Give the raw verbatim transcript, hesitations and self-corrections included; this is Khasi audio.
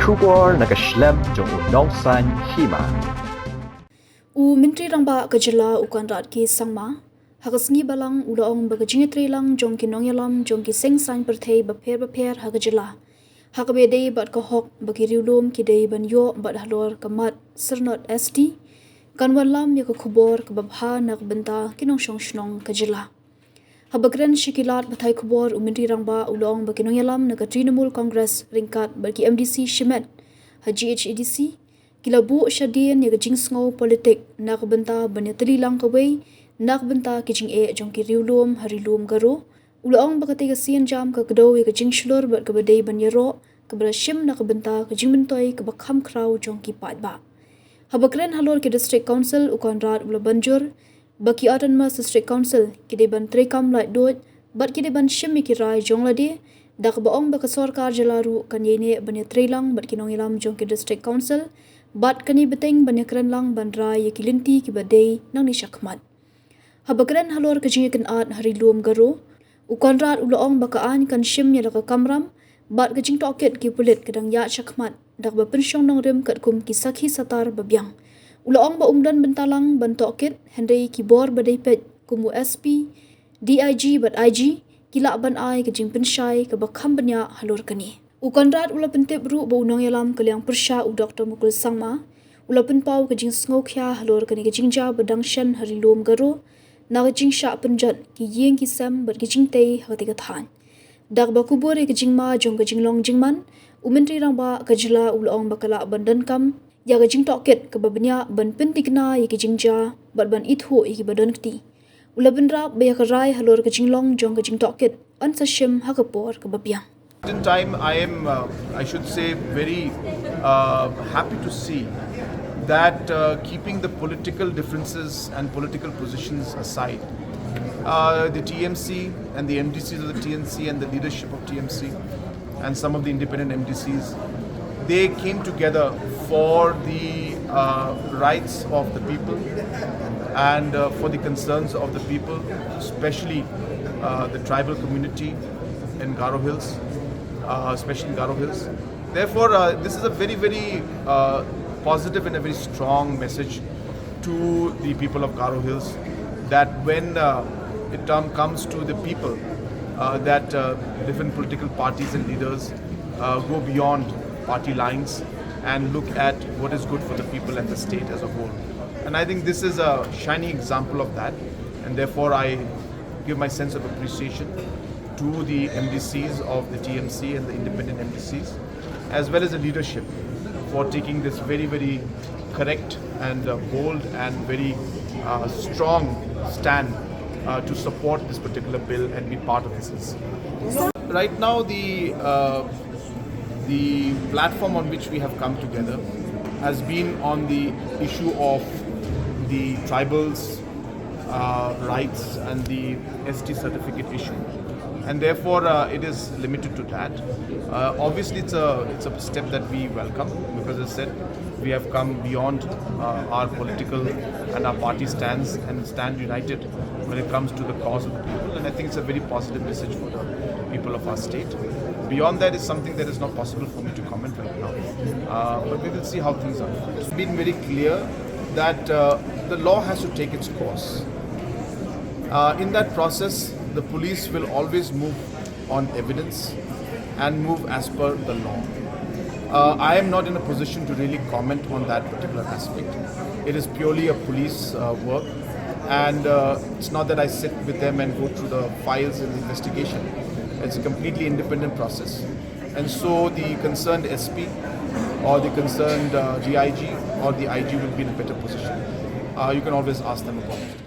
Khubor na ka shlem jong u nongsan hima. U Myntri Rangbah ka jylla u Conrad K Sangma, ha ka sngi Balang u la ong ba ka jingïatreilang jong ki nongïalam jong ki seng saiñ pyrthei bapher bapher ha ka jylla, ha kaba ïadei bad ka hok ba ki riewlum ki dei ban ïoh bad halor ka mat Syrnod S T, kan wanlam ïa ka khubor kaba bha na ka bynta ki nongshong shnong ka jylla. Haba kren sha ki lad pathai khubor, u Myntri Rangbah u la ong ba ki nongïalam na ka Trinamool Congress ryngkat bad ki M D C shimet ha G H A D C ki la buh shadien ïa ka jingsngew politik na ka bynta ban ïatylli lang kawei na ka bynta ki jingeh jong ki riewlum ha Ri Lum Garo. U la ong ba katei ka sienjam ka kdew ïa ka jingshlur bad kaba dei ban ïaroh kaba la shim na ka bynta ka jingmyntoi kaba kham khraw jong ki paidbah. Haba kren halor ki District Council, u Conrad u la ban jur ba ki Autonomous District Council ki dei ban treikam laitluid bad ki dei ban shim ïa ki rai jong lade, da kaba ong ba ka sorkar jylla ruh kan ïaineh ban ïatreilang bad ki nongïalam jong ki District Council bad kan ïai bteng ban ïakren lang ban rai ïa ki lynti kiba dei nangne shakhmat. Haba kren halor ka jingïakynad ha Ri Lum Garo, u Conrad u la ong ba ka aiñ kan shim ïa la ka kamram bad ka jingtohkit ki pulit ka dang ïaid shakhmat da kaba pynshong nongrim katkum ki sakhi satar babiang. U la ong ba um don bynta lang ban tohkit, hynrei ki bor ba dei peit kum u S P, D I G bad I G ki lah ban ai ka jingpynshai kaba kham bniah halor kane. U Conrad u la pyntip ruh ba u nongïalam ka liang pyrshah u Doctor Mukul Sangma u la pynpaw ka jingsngewkhia halor kane ka jingjia ba dang shen ha Ri Lum Garo na ka jingshah pynjot ki ïing ki sem bad ki jingtei ha katei ka thaiñ. Da kaba kubur ïa ka jingma jong ka jinglong jingman, u Myntri Rangbah ka jylla u la ong ba ka lah ban donkam ïa ka jingtohkit kaba bniah ban pyntikna ïa ki jingjia bad ban ithuh ïa kiba don kti. U la bynrap ba ïa ka rai halor ka jinglong jong ka jingtohkit yn sa shim ha ka por kaba biang. In time, I am, uh, I should say, very uh, happy to see that, uh, keeping the political differences and political positions aside, uh, the T M C and the M D Cs of the T M C and the leadership of T M C and some of the independent M D Cs, they came together for the uh, rights of the people and uh, for the concerns of the people, especially uh, the tribal community in Garo Hills, uh, especially in Garo Hills. Therefore, uh, this is a very, very uh, positive and a very strong message to the people of Garo Hills, that when uh, it term comes to the people, uh, that uh, different political parties and leaders uh, go beyond party lines and look at what is good for the people and the state as a whole. And I think this is a shining example of that, and therefore I give my sense of appreciation to the M D Cs of the T M C and the independent M D Cs, as well as the leadership, for taking this very, very correct and uh, bold and very uh, strong stand uh, to support this particular bill and be part of this. Right now, the uh, the platform on which we have come together has been on the issue of the tribals' uh, rights and the S T certificate issue, and therefore uh, it is limited to that. Uh, obviously, it's a it's a step that we welcome because, as I said, we have come beyond uh, our political and our party stance and stand united when it comes to the cause of the people. And I think it's a very positive message for the people of our state. Beyond that is something that is not possible for me to comment right now. Uh, but we will see how things are. It's been very clear that uh, the law has to take its course. Uh, in that process, the police will always move on evidence and move as per the law. Uh, I am not in a position to really comment on that particular aspect. It is purely a police uh, work, and uh, it's not that I sit with them and go through the files and the investigation. It's a completely independent process. And so the concerned S P or the concerned uh, D I G or the I G will be in a better position. Uh, you can always ask them about it.